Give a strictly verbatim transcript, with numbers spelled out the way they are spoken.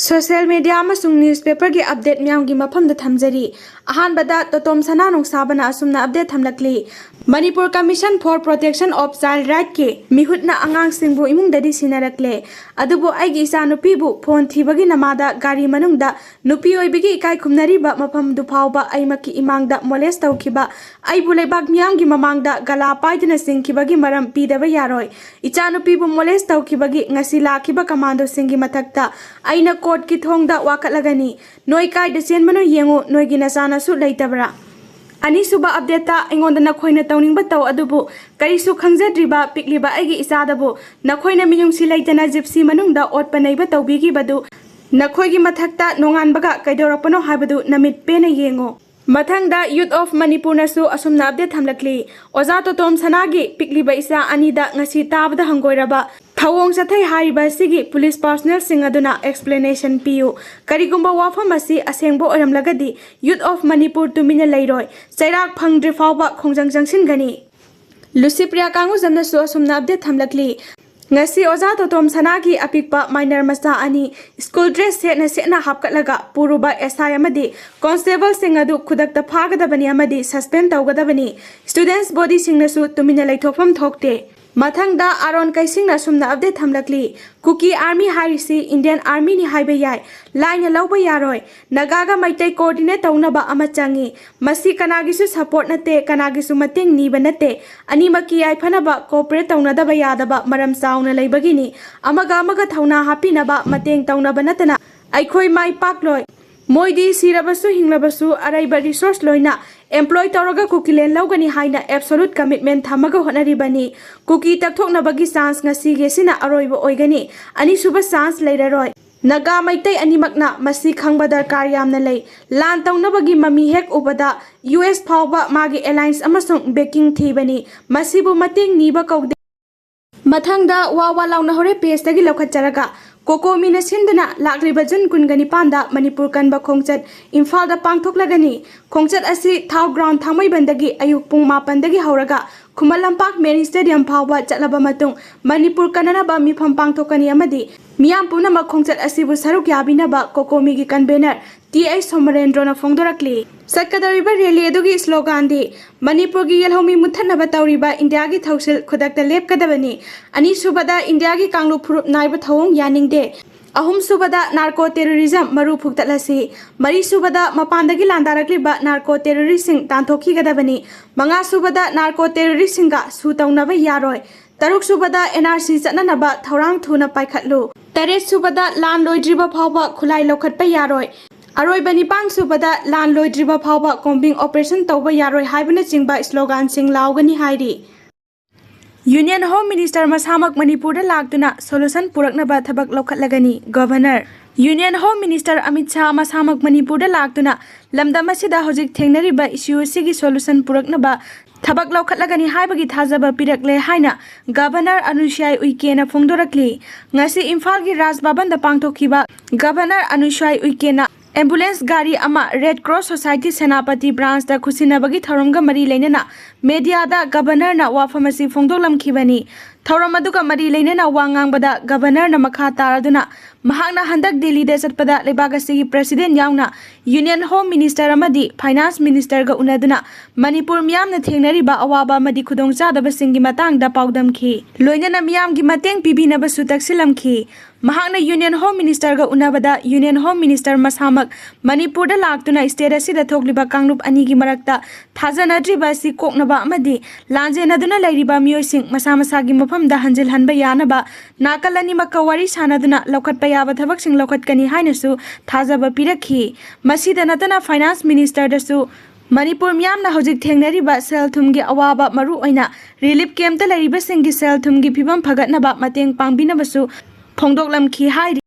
Social media ꯑꯃꯁꯨꯡ newspaperꯒꯤ update ꯃꯌꯥꯝꯒꯤ ꯃꯐꯝꯗ ꯊꯝꯖꯔꯤ꯫ ꯑꯍꯥꯟꯕꯗ ꯇꯣꯇꯣꯝ ꯁꯅꯥ ꯅꯣꯡꯁꯥꯕꯅ ꯑꯁꯨꯝꯅ update ꯊꯝꯂꯛꯂꯤ꯫ Manipur Commission for Protection of Child Rightꯀꯤ ꯃꯤꯍꯨꯠꯅ ꯑꯉꯥꯡꯁꯤꯡꯕꯨ ꯏꯃꯨꯡꯗꯗꯤ ꯁꯤꯟꯅꯔꯛꯂꯦ, ꯑꯗꯨꯕꯨ ꯑꯩꯒꯤ ꯏꯆꯥꯅꯨꯄꯤꯕꯨ phone ꯊꯤꯕꯒꯤ ꯅꯃꯥꯗ ꯒꯥꯔꯤ ꯃꯅꯨꯡꯗ ꯅꯨꯄꯤ ꯑꯣꯏꯕꯒꯤ ꯏꯀꯥꯏ ꯈꯨꯝꯅꯔꯤꯕ ꯃꯐꯝꯗꯨ ꯐꯥꯎꯕ ꯑꯩꯃꯛꯀꯤ ꯏꯃꯥꯡꯗ molest ꯇꯧꯈꯤꯕ, ꯑꯩꯕꯨ ꯂꯩꯕꯥꯛ ꯃꯤꯌꯥꯝꯒꯤ ꯃꯃꯥꯡꯗ ꯒꯂꯥ ꯄꯥꯏꯗꯨꯅ ꯆꯤꯡꯈꯤꯕꯒꯤ ꯃꯔꯝ ꯄꯤꯗꯕ ꯌꯥꯔꯣꯏ꯫ ꯏꯆꯥꯅꯨꯄꯤꯕꯨ molest ꯇꯧꯈꯤꯕꯒꯤ ꯉꯁꯤ ꯂꯥꯛꯈꯤꯕ commandoꯁꯤꯡꯒꯤ ꯃꯊꯛꯇ ꯑꯩꯅ courtꯀꯤ ꯊꯣꯡꯗ ꯋꯥꯀꯠꯂꯒꯅꯤ꯫ ꯅꯣꯏ ꯀꯥꯏꯗ ꯆꯦꯟꯕꯅꯣ ꯌꯦꯡꯉꯨ, ꯅꯣꯏꯒꯤ ꯅꯆꯥꯅꯁꯨ ꯂꯩꯇꯕ꯭ꯔꯥ? ꯑꯅꯤꯁꯨꯕ updateꯇ ꯑꯩꯉꯣꯟꯗ ꯅꯈꯣꯏꯅ ꯇꯧꯅꯤꯡꯕ ꯇꯧ, ꯑꯗꯨꯕꯨ ꯀꯔꯤꯁꯨ ꯈꯪꯖꯗ꯭ꯔꯤꯕ ꯄꯤꯛꯂꯤꯕ ꯑꯩꯒꯤ ꯏꯆꯥꯗꯕꯨ ꯅꯈꯣꯏꯅ ꯃꯤꯅꯨꯡꯁꯤ ꯂꯩꯇꯅ Gypsy ꯃꯅꯨꯡꯗ ꯑꯣꯠꯄ ꯅꯩꯕ ꯇꯧꯕꯤꯈꯤꯕꯗꯨ ꯅꯈꯣꯏꯒꯤ ꯃꯊꯛꯇ ꯅꯣꯡꯉꯥꯟꯕꯒ ꯀꯩꯗꯧꯔꯛꯄꯅꯣ ꯍꯥꯏꯕꯗꯨ ꯅꯃꯤꯠ ꯄꯦꯟꯅ ꯌꯦꯡꯉꯨ꯫ ꯃꯊꯪꯗ Youth of Manipurꯅꯁꯨ ꯑꯁꯨꯝꯅ update ꯊꯝꯂꯛꯂꯤ꯫ ꯑꯣꯖꯥ ꯇꯣꯇꯣꯝ ꯁꯅꯥꯒꯤ ꯄꯤꯛꯂꯤꯕ ꯏꯆꯥ ꯑꯅꯤꯗ ꯉꯁꯤ ꯇꯥꯕꯗ ꯍꯪꯒꯣꯏꯔꯕ ꯊꯧꯑꯣꯡ ꯆꯠꯊꯩ ꯍꯥꯏꯔꯤꯕ ꯑꯁꯤꯒꯤ police personnelꯁꯤꯡ ꯑꯗꯨꯅ explanation ꯄꯤꯌꯨ꯫ ꯀꯔꯤꯒꯨꯝꯕ ꯋꯥꯐꯝ ꯑꯁꯤ ꯑꯁꯦꯡꯕ ꯑꯣꯏꯔꯝꯂꯒꯗꯤ Youth of Manipur ꯇꯨꯃꯤꯟꯅ ꯂꯩꯔꯣꯏ, ꯆꯩꯔꯥꯛ ꯐꯪꯗ꯭ꯔꯤ ꯐꯥꯎꯕ ꯈꯣꯡꯖꯪ ꯆꯪꯁꯤꯟꯒꯅꯤ꯫ ꯂꯨꯁꯤꯄ꯭ꯔꯤꯌꯥ ꯀꯥꯡꯉꯨꯖꯝꯅꯁꯨ ꯑꯁꯨꯝꯅ update ꯊꯝꯂꯛꯂꯤ꯫ ꯉꯁꯤ ꯑꯣꯖꯥ ꯇꯣꯇꯣꯝ ꯁꯅꯥꯒꯤ ꯑꯄꯤꯛꯄ minor ꯃꯆꯥ ꯑꯅꯤ school dress ꯁꯦꯠꯅ ꯁꯦꯠꯅ ꯍꯥꯞꯀꯠꯂꯒ ꯄꯨꯔꯨꯕ S I ꯑꯃꯗꯤ constableꯁꯤꯡ ꯑꯗꯨ ꯈꯨꯗꯛꯇ ꯐꯥꯒꯗꯕꯅꯤ ꯑꯃꯗꯤ suspend ꯇꯧꯒꯗꯕꯅꯤ꯫ Students bodyꯁꯤꯡꯅꯁꯨ ꯇꯨꯃꯤꯟꯅ ꯂꯩꯊꯣꯛꯐꯝ ꯊꯣꯛꯇꯦ꯫ ꯃꯊꯪꯗ ꯑꯥꯔꯣꯟ ꯀꯩꯁꯤꯡꯅ ꯑꯁꯨꯝꯅ update ꯊꯝꯂꯛꯂꯤ꯫ ꯀꯨꯀꯤ army ꯍꯥꯏꯔꯤꯁꯤ Indian armyꯅꯤ ꯍꯥꯏꯕ ꯌꯥꯏ, ꯂꯥꯏꯅ ꯂꯧꯕ ꯌꯥꯔꯣꯏ꯫ ꯅꯥꯒꯥꯒ ꯃꯩꯇꯩ coordinate ꯇꯧꯅꯕ ꯑꯃ ꯆꯪꯏ꯫ ꯃꯁꯤ ꯀꯅꯥꯒꯤꯁꯨ support ꯅꯠꯇꯦ, ꯀꯅꯥꯒꯤꯁꯨ ꯃꯇꯦꯡ ꯅꯤꯕ ꯅꯠꯇꯦ꯫ ꯑꯅꯤꯃꯛꯀꯤ ꯌꯥꯏꯐꯅꯕ cooperate ꯇꯧꯅꯗꯕ ꯌꯥꯗꯕ ꯃꯔꯝ ꯆꯥꯎꯅ ꯂꯩꯕꯒꯤꯅꯤ꯫ ꯑꯃꯒ ꯑꯃꯒ ꯊꯧꯅꯥ ꯍꯥꯞꯄꯤꯅꯕ ꯃꯇꯦꯡ ꯇꯧꯅꯕ ꯅꯠꯇꯅ ꯑꯩꯈꯣꯏ ꯃꯥꯏ ꯄꯥꯛꯂꯣꯏ꯫ ꯃꯣꯏꯗꯤ ꯁꯤꯔꯕꯁꯨ ꯍꯤꯡꯂꯕꯁꯨ ꯑꯔꯩꯕ resource ꯂꯣꯏꯅ employ ꯇꯧꯔꯒ ꯀꯨꯀꯤꯂꯦꯟ ꯂꯧꯒꯅꯤ ꯍꯥꯏꯅ absolute commitment ꯊꯝꯃꯒ ꯍꯣꯠꯅꯔꯤꯕꯅꯤ꯫ ꯀꯨꯀꯤ ꯇꯛꯊꯣꯛꯅꯕꯒꯤ chance ꯉꯁꯤꯒꯤ ꯑꯁꯤꯅ ꯑꯔꯣꯏꯕ ꯑꯣꯏꯒꯅꯤ꯫ ꯑꯅꯤꯁꯨꯕ chance ꯂꯩꯔꯔꯣꯏ꯫ ꯅꯥꯒꯥ ꯃꯩꯇꯩ ꯑꯅꯤꯃꯛꯅ ꯃꯁꯤ ꯈꯪꯕ ꯗꯔꯀꯥꯔ ꯌꯥꯝꯅ ꯂꯩ꯫ ꯂꯥꯟ ꯇꯧꯅꯕꯒꯤ ꯃꯃꯤ ꯍꯦꯛ ꯎꯕꯗ U S ꯐꯥꯎꯕ ꯃꯥꯒꯤ alliance ꯑꯃꯁꯨꯡ backing ꯊꯤꯕꯅꯤ꯫ ꯃꯁꯤꯕꯨ ꯃꯇꯦꯡ ꯅꯤꯕ ꯀꯧꯗꯦ꯫ ꯃꯊꯪꯗ ꯋꯥ ꯋꯥ ꯂꯥꯎꯅ ꯍꯧꯔꯦ pageꯇꯒꯤ ꯂꯧꯈꯠꯆꯔꯒ, COCOMIꯅ ꯁꯤꯟꯗꯨꯅ ꯂꯥꯛꯂꯤꯕ June ꯀꯨꯟꯒ ꯅꯤꯄꯥꯟꯗ ꯃꯅꯤꯄꯨꯔ ꯀꯟꯕ ꯈꯣꯡꯆꯠ ꯏꯝꯐꯥꯜꯗ ꯄꯥꯡꯊꯣꯛꯂꯒꯅꯤ꯫ ꯈꯣꯡꯆꯠ ꯑꯁꯤ ꯊꯥꯎ ground ꯊꯥꯡꯃꯩꯕꯟꯗꯒꯤ ꯑꯌꯨꯛ ꯄꯨꯡ ꯃꯥꯄꯟꯗꯒꯤ ꯍꯧꯔꯒ ꯈꯨꯃꯟ ꯂꯝꯄꯥꯛ mini stadium ꯐꯥꯎꯕ ꯆꯠꯂꯕ ꯃꯇꯨꯡ ꯃꯅꯤꯄꯨꯔ ꯀꯟꯅꯅꯕ ꯃꯤꯐꯝ ꯄꯥꯡꯊꯣꯛꯀꯅꯤ ꯑꯃꯗꯤ ꯃꯤꯌꯥꯝ ꯄꯨꯝꯅꯃꯛ ꯈꯣꯡꯆꯠ ꯑꯁꯤꯕꯨ ꯁꯔꯨꯛ ꯌꯥꯕꯤꯅꯕ ꯀꯣꯀꯣꯃꯤꯒꯤ ꯀꯟꯚꯦꯅꯔ ꯇꯤ ꯑꯩꯆ ꯁꯣꯃꯔꯦꯟꯗ꯭ꯔꯣꯅ ꯐꯣꯡꯗꯣꯔꯛꯂꯤ꯫ ꯆꯠꯀꯗꯧꯔꯤꯕ ꯔꯦꯂꯤ ꯑꯗꯨꯒꯤ ꯁ꯭ꯂꯣꯒꯥꯟꯗꯤ "ꯃꯅꯤꯄꯨꯔꯒꯤ ꯌꯦꯜꯍꯧꯃꯤ ꯃꯨꯠꯊꯠꯅꯕ ꯇꯧꯔꯤꯕ ꯏꯟꯗꯤꯌꯥꯒꯤ ꯊꯧꯁꯤꯜ ꯈꯨꯗꯛꯇ ꯂꯦꯞꯀꯗꯕꯅꯤ꯫ ꯑꯅꯤꯁꯨꯕꯗ, ꯏꯟꯗꯤꯌꯥꯒꯤ ꯀꯥꯡꯂꯨꯞ ꯐꯨꯔꯨꯞ ꯅꯥꯏꯕ ꯊꯧꯑꯣꯡ ꯌꯥꯅꯤꯡꯗꯦ꯫ ꯑꯍꯨꯝꯁꯨꯕꯗ, ꯅꯥꯔꯀꯣ ꯇꯦꯔꯣꯔꯤꯖꯝ ꯃꯔꯨ ꯐꯨꯛꯇꯠꯂꯁꯤ꯫ ꯃꯔꯤꯁꯨꯕꯗ, ꯃꯄꯥꯟꯗꯒꯤ ꯂꯥꯟꯗꯥꯔꯛꯂꯤꯕ ꯅꯥꯔꯀꯣ ꯇꯦꯔꯣꯔꯤꯁꯁꯤꯡ ꯇꯥꯟꯊꯣꯛꯈꯤꯒꯗꯕꯅꯤ꯫ ꯃꯉꯥꯁꯨꯕꯗ, ꯅꯥꯔꯀꯣ ꯇꯦꯔꯣꯔꯤꯁꯁꯤꯡꯒ ꯁꯨ ꯇꯧꯅꯕ ꯌꯥꯔꯣꯏ꯫ ꯇꯔꯨꯛꯁꯨꯕꯗ, ꯑꯦꯟ ꯑꯥꯔ ꯁꯤ ꯆꯠꯅꯅꯕ ꯊꯧꯔꯥꯡ ꯊꯨꯅ ꯄꯥꯏꯈꯠꯂꯨ꯫ ꯇꯔꯦꯠꯁꯨꯕꯗ, ꯂꯥꯟ ꯂꯣꯏꯗ꯭ꯔꯤꯕ ꯐꯥꯎꯕ ꯈꯨꯠꯂꯥꯏ ꯂꯧꯈꯠꯄ ꯌꯥꯔꯣꯏ꯫ ꯑꯔꯣꯏꯕ ꯅꯤꯄꯥꯟꯁꯨꯕꯗ, ꯂꯥꯟ ꯂꯣꯏꯗ꯭ꯔꯤꯕ ꯐꯥꯎꯕ ꯀꯣꯝꯕꯤꯡ ꯑꯣꯄꯔꯦꯁꯟ ꯇꯧꯕ ꯌꯥꯔꯣꯏ ꯍꯥꯏꯕꯅꯆꯤꯡꯕ ꯁ꯭ꯂꯣꯒꯥꯟꯁꯤꯡ ꯂꯥꯎꯒꯅꯤ ꯍꯥꯏꯔꯤ꯫ ꯌꯨꯅꯤꯌꯟ ꯍꯣꯝ ꯃꯤꯅꯤꯁꯇꯔ ꯃꯁꯥꯃꯛ ꯃꯅꯤꯄꯨꯔꯗ ꯂꯥꯛꯇꯨꯅ ꯁꯣꯂꯨꯁꯟ ꯄꯨꯔꯛꯅꯕ ꯊꯕꯛ ꯂꯧꯈꯠꯂꯒꯅꯤ꯫ Governor. Union home minister Amit Shah ꯃꯁꯥꯃꯛ ꯃꯅꯤꯄꯨꯔꯗ ꯂꯥꯛꯇꯨꯅ ꯂꯝꯗꯝ ꯑꯁꯤꯗ ꯍꯧꯖꯤꯛ ꯊꯦꯡꯅꯔꯤꯕ ꯏꯁꯨ ꯑꯁꯤꯒꯤ ꯁꯣꯂꯨꯁꯟ ꯄꯨꯔꯛꯅꯕ ꯊꯕꯛ ꯂꯧꯈꯠꯂꯒꯅꯤ ꯍꯥꯏꯕꯒꯤ ꯊꯥꯖꯕ ꯄꯤꯔꯛꯂꯦ ꯍꯥꯏꯅ ꯒꯚꯔꯅꯔ ꯑꯅꯨꯁꯨꯌꯥꯏ ꯎꯏꯀꯦꯅ ꯐꯣꯡꯗꯣꯔꯛꯂꯤ꯫ ꯉꯁꯤ ꯏꯝꯐꯥꯜꯒꯤ ꯔꯥꯖ ꯚꯕꯟꯗ ꯄꯥꯡꯊꯣꯛꯈꯤꯕ ꯒꯚꯔꯅꯔ ꯑꯅꯨꯁꯨꯌꯥꯏ ꯎꯏꯀꯦꯅ ꯑꯦꯝꯕꯨꯂꯦꯟꯁ ꯒꯥꯔꯤ ꯑꯃ ꯔꯦꯗ ꯀ꯭ꯔꯣꯁ ꯁꯣꯁꯥꯏꯇꯤ ꯁꯦꯅꯥꯄꯇꯤ ꯕ꯭ꯔꯥꯟꯁꯇ ꯈꯨꯠꯁꯤꯟꯅꯕꯒꯤ ꯊꯧꯔꯝꯒ ꯃꯔꯤ ꯂꯩꯅꯅ ꯃꯦꯗꯤꯌꯥꯗ ꯒꯚꯔꯅꯔꯅ ꯋꯥꯐꯝ ꯑꯁꯤ ꯐꯣꯡꯗꯣꯛꯂꯝꯈꯤꯕꯅꯤ꯫ ꯊꯧꯔꯝ ꯑꯗꯨꯒ ꯃꯔꯤ ꯂꯩꯅꯅ ꯋꯥ ꯉꯥꯡꯕꯗ ꯒꯚꯔꯅꯔꯅ ꯃꯈꯥ ꯇꯥꯔꯗꯨꯅ ꯃꯍꯥꯛꯅ ꯍꯟꯗꯛ ꯗꯦꯜꯂꯤꯗ ꯆꯠꯄꯗ ꯂꯩꯕꯥꯛ ꯑꯁꯤꯒꯤ ꯄ꯭ꯔꯁꯤꯗꯦꯟ ꯌꯥꯎꯅ ꯌꯨꯅꯤꯌꯟ ꯍꯣꯝ ꯃꯤꯅꯤꯁꯇꯔ ꯑꯃꯗꯤ ꯐꯥꯏꯅꯥꯟꯁ ꯃꯤꯅꯤꯁꯇꯔꯒ ꯎꯅꯗꯨꯅ ꯃꯅꯤꯄꯨꯔ ꯃꯤꯌꯥꯝꯅ ꯊꯦꯡꯅꯔꯤꯕ ꯑꯋꯥꯕ ꯑꯃꯗꯤ ꯈꯨꯗꯣꯡꯆꯥꯗꯕꯁꯤꯡꯒꯤ ꯃꯇꯥꯡꯗ ꯄꯥꯎꯗꯝꯈꯤ꯫ ꯂꯣꯏꯅꯅ ꯃꯤꯌꯥꯝꯒꯤ ꯃꯇꯦꯡ ꯄꯤꯕꯤꯅꯕꯁꯨ ꯇꯛꯁꯤꯜꯂꯝꯈꯤ꯫ ꯃꯍꯥꯛꯅ ꯌꯨꯅꯤꯌꯟ ꯍꯣꯝ ꯃꯤꯅꯤꯁꯇꯔꯒ ꯎꯅꯕꯗ ꯌꯨꯅꯤꯌꯟ ꯍꯣꯝ ꯃꯤꯅꯤꯁꯇꯔ ꯃꯁꯥꯃꯛ ꯃꯅꯤꯄꯨꯔꯗ ꯂꯥꯛꯇꯨꯅ ꯁ꯭ꯇꯦꯠ ꯑꯁꯤꯗ ꯊꯣꯛꯂꯤꯕ ꯀꯥꯡꯂꯨꯞ ꯑꯅꯤꯒꯤ ꯃꯔꯛꯇ ꯊꯥꯖꯅꯗ꯭ꯔꯤꯕ ꯑꯁꯤ ꯀꯣꯛꯅꯕ ꯑꯃꯗꯤ ꯂꯥꯟꯖꯦꯟꯅꯗꯨꯅ ꯂꯩꯔꯤꯕ ꯃꯤꯑꯣꯏꯁꯤꯡ ꯃꯁꯥ ꯃꯁꯥꯒꯤ ꯃꯐꯝꯗ ꯍꯟꯖꯤꯜꯍꯟꯕ ꯌꯥꯅꯕ ꯅꯥꯀꯜ ꯑꯅꯤꯃꯛꯀ ꯋꯥꯔꯤ ꯁꯥꯅꯗꯨꯅ ꯂꯧꯈꯠꯄ ꯌꯥꯕ ꯊꯕꯛꯁꯤꯡ ꯂꯧꯈꯠꯀꯅꯤ ꯍꯥꯏꯅꯁꯨ ꯊꯥꯖꯕ ꯄꯤꯔꯛꯈꯤ꯫ ꯃꯁꯤꯗ ꯅꯠꯇꯅ ꯐꯥꯏꯅꯥꯟꯁ ꯃꯤꯅꯤꯁꯇꯔꯗꯁꯨ ꯃꯅꯤꯄꯨꯔ ꯃꯤꯌꯥꯝꯅ ꯍꯧꯖꯤꯛ ꯊꯦꯡꯅꯔꯤꯕ ꯁꯦꯜ ꯊꯨꯝꯒꯤ ꯑꯋꯥꯕ, ꯃꯔꯨꯑꯣꯏꯅ ꯔꯤꯂꯤꯐ ꯀꯦꯝꯞꯇ ꯂꯩꯔꯤꯕꯁꯤꯡꯒꯤ ꯁꯦꯜ ꯊꯨꯝꯒꯤ ꯐꯤꯕꯝ ꯐꯒꯠꯅꯕ ꯃꯇꯦꯡ ꯄꯥꯡꯕꯤꯅꯕꯁꯨ ꯐꯣꯡꯗꯣꯛꯂꯝꯈꯤ ꯍꯥꯏꯔꯤ꯫